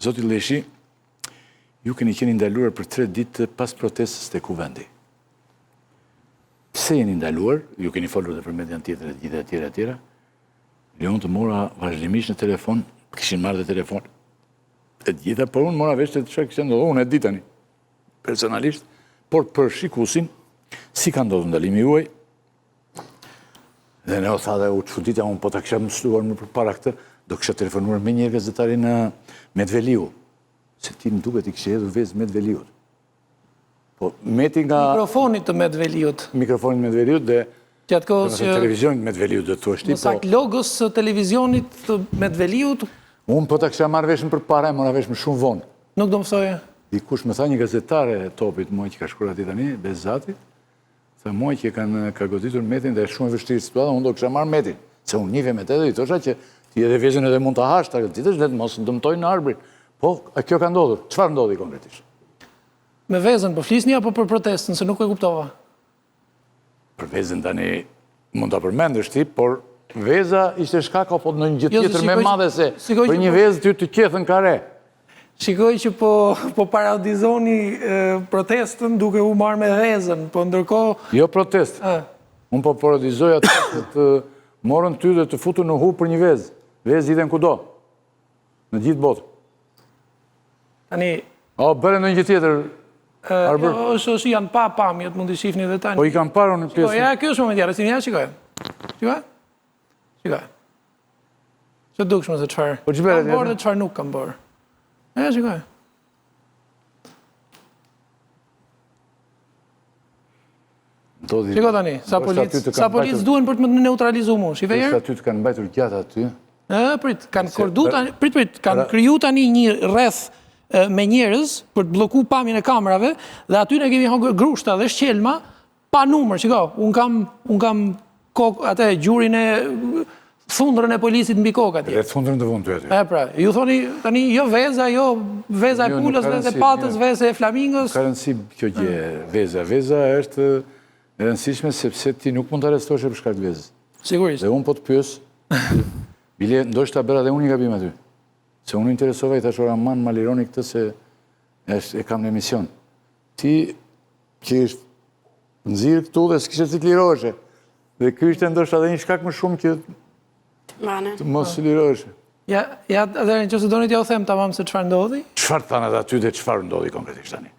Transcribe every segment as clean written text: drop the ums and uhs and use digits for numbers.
Zoti Lleshi, ju keni qenë i ndaluar për 3 ditë pas protestës te Kuvendi. Pse jeni ndaluar? Ju keni folur dhe për median tjetër e të gjitha e tjera e tjera. Dhe unë të mora vazhdimisht në telefon, kishin marrë dhe telefon e të gjitha, por unë mora vesh të çfarë kishte ndodhur, unë e di tani personalisht, por për shikusin, si ka ndodhur ndalimi juaj? Dhe ne o tha dhe u çudita, unë po ta kisha mësuar më përpara këtë, do kisha telefonuar menjëherë gazetarin Met Veliu, se ti më duket i kishe hedhur vezë Met Veliut. Po, Meti nga... Mikrofonit të Met Veliut. Mikrofonit Met Veliut dhe... Gjatë kohës që... Televizionit Met Veliut do të thuash ti, po... Saktë logos së televizionit të Met Veliut. Unë po ta kisha marrë vesh më përpara, e mora vesh më shumë vonë. Nuk do më thoje? Dikush më tha një gazetare e Topit, mua që ka shkruar aty tani, Bezati, tha mua që kanë ka goditur Metin dhe është shumë e vështirë situata, unë do kisha marrë Metin, se unë njihja me të dhe i thosha që ti edhe vezën edhe mund ta hash, ta ditësh dhe të mos dëmtojnë Arbrin. Po, a kjo ka ndodhur? Çfarë ndodhi konkretisht? Me vezën, po flisni apo për protestën, se nuk e kuptova? Për vezën tani mund ta përmendësh ti, por veza ishte shkak apo ndonjë gjë jo, tjetër më e madhe se për një po- vezë ty të qethën kare. Shikoj që po po parodizoni protestën duke u marrë me vezën, po ndërkohë Jo protestë. Unë po parodizoj atë që të morën ty dhe të futën në hu për një vezë. Vezë hidhen kudo. Në gjithë botën. Tani... O, bëre ndonjë gjë tjetër, Arbër? Jo, është, është, janë pa pamjet, mund t'i shihni dhe tani. Po i kam parë unë pjesën. Ja, kjo është momenti i arrestimit, ja, shikoj. Shikoj? Shikoj. S'e dukshme se çfarë po, kam bërë dhe çfarë nuk kam bërë. Ja, shikoj. Ndodhi. Shiko tani, sa policë, sa policë duhen për të më neutralizu mu, shife njëherë? Aty të kanë mbajtur gjatë aty. Ë, prit, kanë kordu tani, prit, prit, kanë kriju tani një rreth me njerëz për të blloku pamjen e kamerave dhe aty ne kemi hongër grushta dhe shqelma pa numër, shiko, unë kam, unë kam kokë, atë gjurin e thundrën e policit mbi kokë atje. Dhe thundrën të vunë ty aty. E pra, ju thoni tani jo veza, jo veza e jo, pulës, veza e patës, veza e flamingos. Nuk ka rëndësi kjo gjë, veza. Veza është e rëndësishme sepse ti nuk mund të arrestohesh për shkak të vezës. Sigurisht. Dhe unë po të pyes, bile ndoshta bëra dhe unë një gabim aty. Se unë u interesova i thashë aman ma lironi këtë se është e kam në emision. Ti që është nxirë këtu dhe s'kishe si të liroheshe. Dhe ky ishte ndoshta edhe një shkak më shumë që të mos po. liroheshe. Ja, ja, edhe në qoftë se doni t'jua them tamam se çfarë ndodhi. Çfarë thanë ata aty dhe çfarë ndodhi konkretisht tani?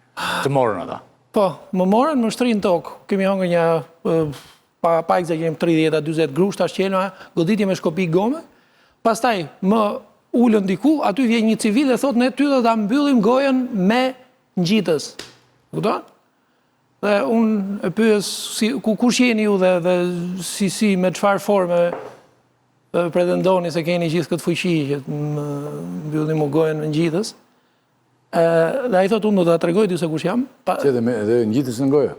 Të morën ata? Po, më morën, më shtrinë tokë. Kemi hongër një, pa, pa ekzagjerim, 30 a 40 grushta, shqelma, goditje me shkopi gome. Pastaj, më ulën diku, aty vjen një civil dhe thotë ne ty do ta mbyllim gojën me ngjitës. Kupton? Dhe unë e pyes si ku kush jeni ju dhe dhe si si me çfarë forme pretendoni se keni gjithë këtë fuqi që të më mbyllni mu gojën me ngjitës. Ë dhe ai thotë unë do ta tregoj ty se kush jam. Pa... Që dhe me dhe ngjitës në gojë.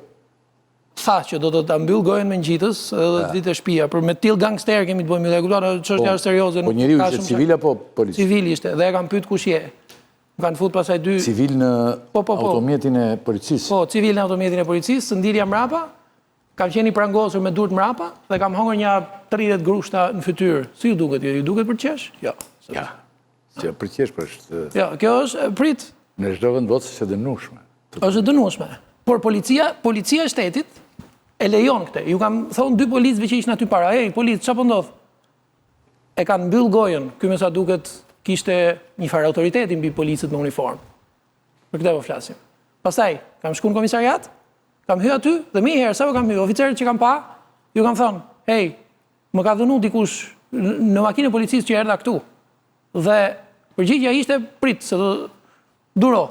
Tha që do të ta mbyll gojën me ngjitës dhe do të vij te shtëpia, për me tillë gangster kemi të bëjmë, e kupton, çështja po, është serioze, po njeriu ishte civil apo polic? Civil ishte dhe e kam pyet kush je. Më kanë fut pastaj dy... Civil në po, po, po. automjetin e policisë? Po, civil në automjetin e policisë, sëndilja mrapa, kam qenë i prangosur me durt mrapa dhe kam hongër një 30 grushta në fytyrë. Si ju duket? Ju duket për qesh? Jo. Ja. Si për qesh për është... Jo, kjo është, prit. Në çdo vend botës është e dënueshme. Është e dënueshme. Por policia, policia e shtetit e lejon këtë. Ju kam thonë dy policëve që ishin aty para, ej, polic, çfarë po ndodh? E kanë mbyll gojën, ky me sa duket kishte një farë autoriteti mbi policët me uniformë. Për këtë po flasim. Pastaj, kam shku në komisariat, kam hy aty dhe menjëherë sapo kam hy, oficerët që kam pa, ju kam thënë, "Ej, më ka dhunu dikush në makinën e policisë që erdha këtu." Dhe përgjigja ishte prit se do duro.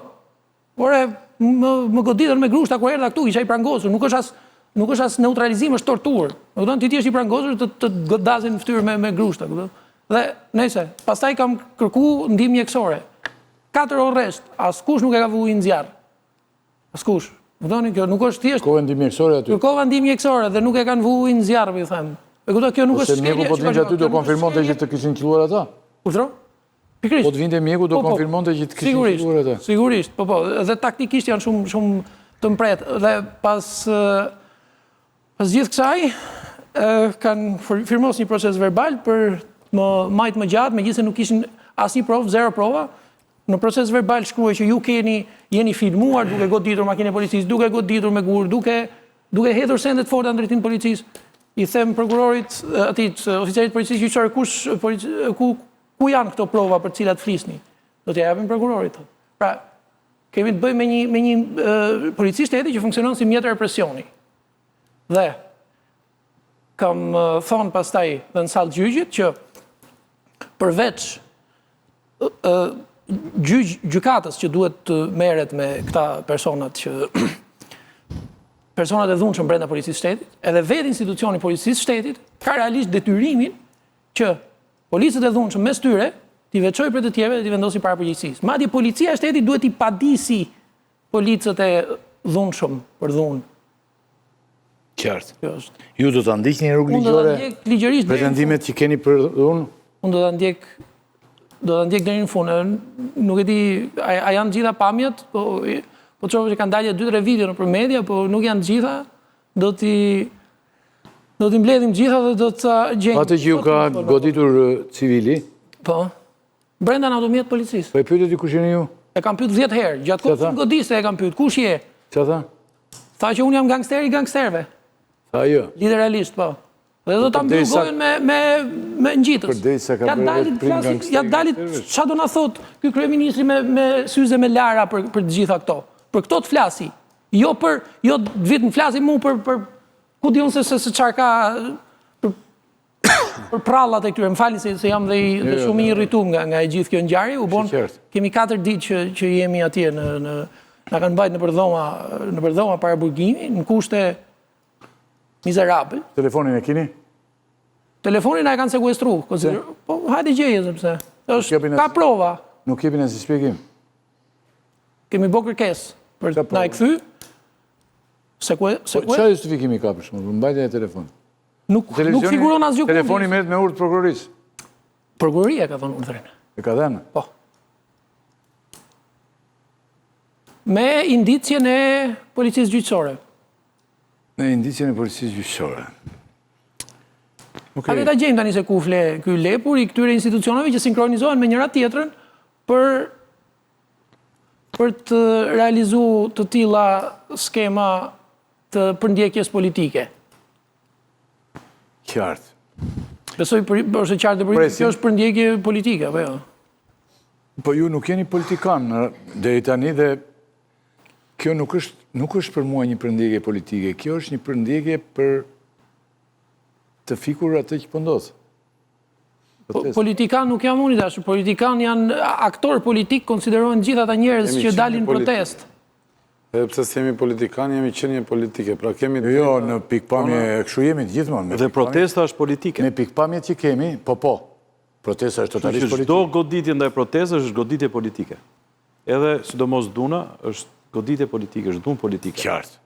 Ore, më, më goditën me grushta kur erdha këtu, isha i prangosur, nuk është as nuk është as neutralizim, është torturë. Më kupton, ti të jesh i prangosur të të godasin në fytyrë me me grushta, kupton? Dhe nëse, pastaj kam kërku ndihmë mjekësore. 4 orë rresht, askush nuk e ka vu ujin në zjarr. Askush. Më kuptoni, kjo nuk është thjesht. Kërkove ndihmë mjekësore aty. Kërkova ndihmë mjekësore dhe nuk e kanë vu ujin në zjarr, po ju them. E kupton, kjo nuk është shkelje. Mjeku po të vinte aty do konfirmonte që të kishin qëlluar ata. Urdhëro? Pikërisht. Po të vinte mjeku do po, po. konfirmonte që të kishin qëlluar ata. Sigurisht, po po, dhe taktikisht janë shumë shumë të mprehtë dhe pas pas gjithë kësaj kanë firmos një procesverbal për të më majtë më gjatë, megjithëse nuk kishin asnjë provë, zero prova. Në proces verbal shkruhej që ju keni jeni filmuar duke goditur makinën e policisë, duke goditur me gurë, duke duke hedhur sende të forta në drejtim të policisë. I them prokurorit, atij oficerit të policisë gjyqësore, kush polici, ku ku janë këto prova për të cilat flisni? Do t'ia japim prokurorit. Pra, kemi të bëjmë me një me një polici shteti që funksionon si mjet represioni. Dhe kam thonë pastaj dhe në sallë gjyqit që përveç gjyq, gjykatës që duhet të merret me këta personat që personat e dhunshëm brenda policisë shtetit, edhe vetë institucioni i policisë shtetit ka realisht detyrimin që policët e dhunshëm mes tyre t'i veçojë prej të tjerëve dhe t'i vendosi para përgjegjësisë. Madje policia e shtetit duhet t'i padisi policët e dhunshëm për dhunë. Qartë. Kjo është. Ju do ta ndiqni në rrugë ligjore? Unë do ta ndjek ligjërisht. Pretendimet që keni për dhunë? Unë do ta ndjek do ta ndjek deri në fund. Nuk e di a, a janë të gjitha pamjet, po po të shohësh që kanë dalë 2-3 video nëpër media, po nuk janë të gjitha. Do t'i do t'i mbledhim të gjitha dhe do të gjejmë. Atë që ju ka goditur civili? Po. Brenda në automjet policisë. Po e pyetët ju kush jeni ju? E kam pyet 10 herë, gjatë kohës që godiste e kam pyet, kush je? Ça tha? Tha që unë jam gangsteri i gangsterëve. Tha jo. Literalisht, po. Dhe do ta mbyll gojën me me me ngjitës. Përderisa ka bërë vetë prim gangsteri. Ja dalit, ça do na thotë ky kryeministri me me syze me lara për për të gjitha këto. Për këto të flasi. Jo për jo të vijë të flasi mu për për ku di unë se se se çfarë ka për për prrallat e këtyre, më falni se, se jam dhe, i, dhe jo, shumë i jo. irrituar nga nga e gjithë kjo ngjarje, u bon kemi 4 ditë që që jemi atje në në na kanë mbajt nëpër dhoma, nëpër dhoma paraburgimi, në kushte mizerabël. Telefonin e keni? Telefonin na e kanë sekuestru, konsider... Po, hajde gjeje, sepse. Është, ka prova. Nuk jepin asnjë shpjegim. Kemi bo kërkesë për të na e kthy. Sekue, po, sekue... Po, ça justifikimi ka për shembull, për mbajtjen e telefonit? Nuk, nuk figuron asgjë Telefoni merret me urdhër të prokurorisë. Prokuroria ka dhënë urdhrin. E ka dhënë? Po. Me indicien e policisë gjyqësore. Me indicien e policisë gjyqësore. Okay. Hajde ta gjejmë tani se ku fle ky lepur i këtyre institucioneve që sinkronizohen me njëra tjetrën për për të realizu të tilla skema të përndjekjes politike. Qartë. Besoj për, është e qartë për kjo është përndjekje politike, apo jo? Po ju nuk jeni politikan deri tani dhe kjo nuk është nuk është për mua një përndjekje politike, kjo është një përndjekje për të fikur atë që po ndodh. Po, politikan nuk jam unë i dashur, politikan janë aktorë politikë, konsiderohen gjithë ata njerëz që dalin në protestë. Edhe pse s'jemi politikan, jemi qenie politike. Pra kemi Jo, në pikëpamje, kështu jemi gjithmonë. Dhe protesta është politike. Me pikëpamjet që kemi, po po. Protesta është totalisht politike. Çdo goditje ndaj protestës është goditje politike. Edhe sidomos dhuna është goditje politike, është dhunë politike. Qartë.